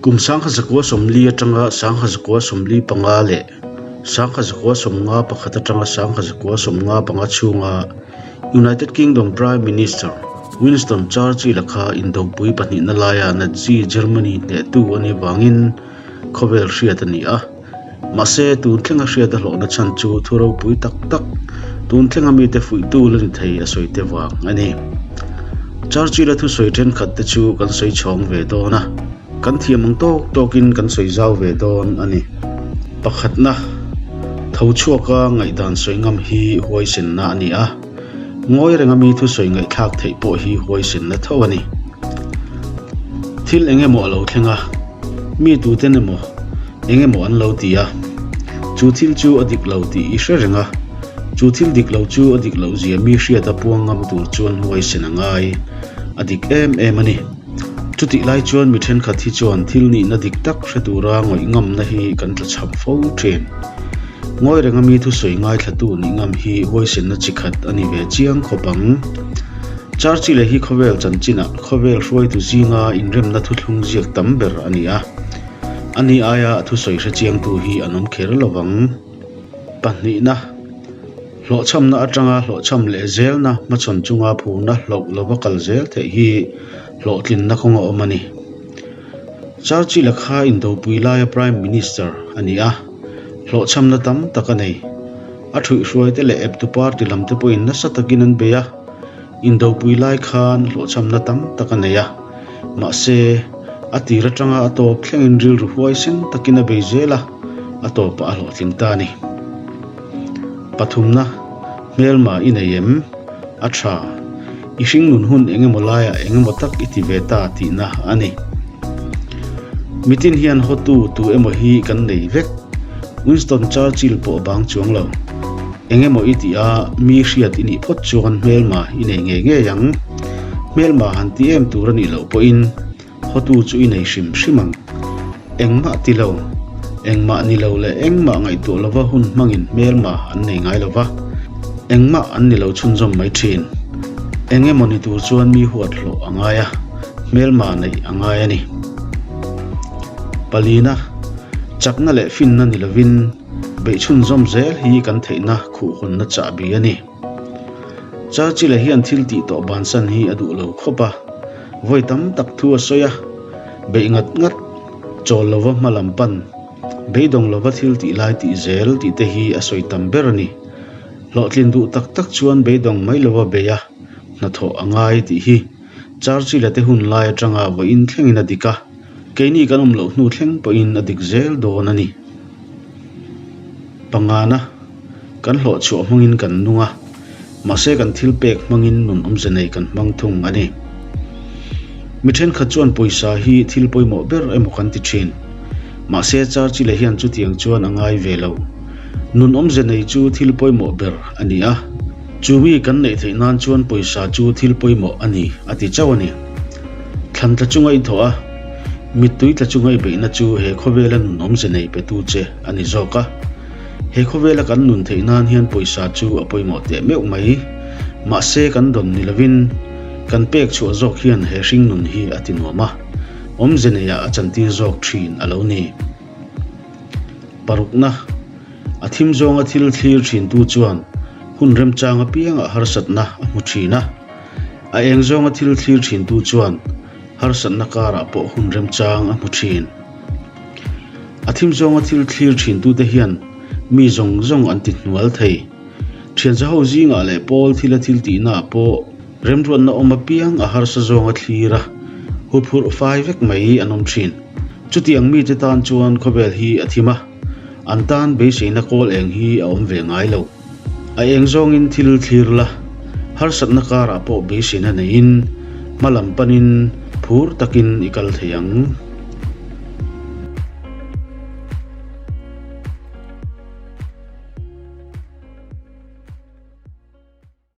Kum 1940 atanga 1945 leh 1951 atanga 1995 chhunga United Kingdom Prime Minister Winston Churchill-a kha indopui pahnihna laia Nazi Germany hnehtu a nih vangin khawvel hriat a ni a. Mahse, tun thlenga hriat a hlawhna chhan chu thu ropui tak tak, tun thlenga mite fuihtu la ni thei a sawi te vang a ni. Churchill-a thusawi thenkhat te chu kan sawi chhawng ve dawn a, kan thiam ang tawk tawkin kan sawi zau ve dawn a ni. Pakhatna, tho chhuaka ngaihdan sawi ngam hi huaisenna a ni a, ngawi renga mi thusawi ngaihthlak theih pawh hi huaisenna tho a ni. Thil eng emaw a lo thleng a, mi tuten emaw eng emaw an lo ti a, chu thil chu a dik lo tih i hre reng a, chu thil dik lo chu a dik loh zia mi hriat a puang ngam tur chuan huaisen a ngai, a dik em em a ni. Chutih lai chuan mi thenkhat hi chuan thil nihna dik tak hre tura ngawih ngamna hi kan tla chham fo thin. Ngawi renga mi thusawi ngaithlatu nih ngam hi huaisenna chi khat a ni ve chiang khawp ang. Churchill-a hi khawvel chanchinah khawvel hruaitu zinga inremna thuthlung ziak tam ber a ni a. Ani aia a thusawi hre chiangtu hi an awm kher lo vang. Pahnihna, hlawhchhamna atanga hlawhchham leh zelna hmachhawn chunga phurna hloh lova kal zel theih hi hlawhtlinna kawng a awm a ni. Churchill-a kha indopui laia Prime Minister a ni a, hlawhchhamna tam tak a nei. A thuihhruaite leh eptu party lamte pawhin nasa takin an bei a, indopui lai khan hlawhchhamna tam tak a nei a. Mahse, a tir atanga a tawp thlengin rilru huaisen takin a bei zel a, a tawpah a hlawhtling ta a ni. Pathumna, Hmelma i nei em? A tha. I hringnun hun eng emaw laiah eng emaw tak i ti ve ta tihna a ni. Mitin hian hawtu tu emaw hi kan nei vek. Winston Churchill pawh a bang chuang lo. Eng emaw i tih a, mi hriat i nih phawt chuan hmelma i nei ngei ngei ang. Hmelma han ti em tur a nih loh pawhin hawtu chu i nei hrim hrim ang. Engmah ti lo, engmah ni lo leh engmah ngaihtuah lova hun hmangin hmelma an nei ngai lo va, engmah an ni lo chhunzawm mai thin. Eng emaw ni tur chuan mi huat hlawh a ngai a, hmelma neih a ngai a ni. Palina, chakna leh finna ni lovin beih chhunzawm zel hi kan theihna khuhhawnna chahbi a ni. Churchill-a hian thil tih tawh bansan hi a duh lo khawp a, vawi tam tak thu a sawi a, beih ngat ngat, chawl lova hma lam pan, beidawng lova thil tih lai tih zel tih te hi a sawi tam ber a ni. Hlawhtlin duh tak tak chuan beidawng mai lova bei a, hnathawh a ngai tih hi Churchill-a te hun lai atanga vawiin thlengin a dik a, keini kan awm loh hnu thleng pawhin a dik zel dawn a ni. Pangana. Kan hlawh chhuah hmangin kan nung a, mahse kan thil pek hmangin nun awmze nei kan hmang thung a ni. Mi thenkhat chuan pawisa hi thil pawimawh ber emaw kan ti thin. Mahse Churchill-a hian chutiang chuan a ngai ve lo. Nun awmze nei chu thil pawimawh ber a ni a, chu mi kan neih theih nan chuan pawisa chu thil pawimawh a ni a ti chauh a ni. Thlan tla chunga i thawh a, mittui tla chunga i beihna chu he khawvela nun awmze nei petu che a ni zawk a. He khawvela kan nun theih nan hian pawisa chu a pawimawh teh meuh mai. Mahse kan dawn ni lovin kan pek chhuah zawk hian he hring nun hi a ti nuam a, awmze neiah a chantir zawk thin a lo ni. Parukna, A thim zawnga thil thlir thintu chuan hun remchang apiangah harsatna a hmu thin a. A eng zawnga thil thlir thintu chuan harsatna karah pawh hun remchang a hmu thin. A thim zawnga thil thlir thintute hian mi zawng zawng an ti hnual thei. Thianza ho zingah leh pawl thila thil tihnaah pawh remruatna awm apiang a harsa zawnga thlir a, huphurh fai vek mai an awm thin. Chutiang mite tan chuan khawvel hi a thim a, an tan beiseina kawl eng hi a awm ve ngai lo. A eng zawngin thil thlir la, harsatna karah pawh beiseina neiin hma lam panin phur takin i kal thei ang.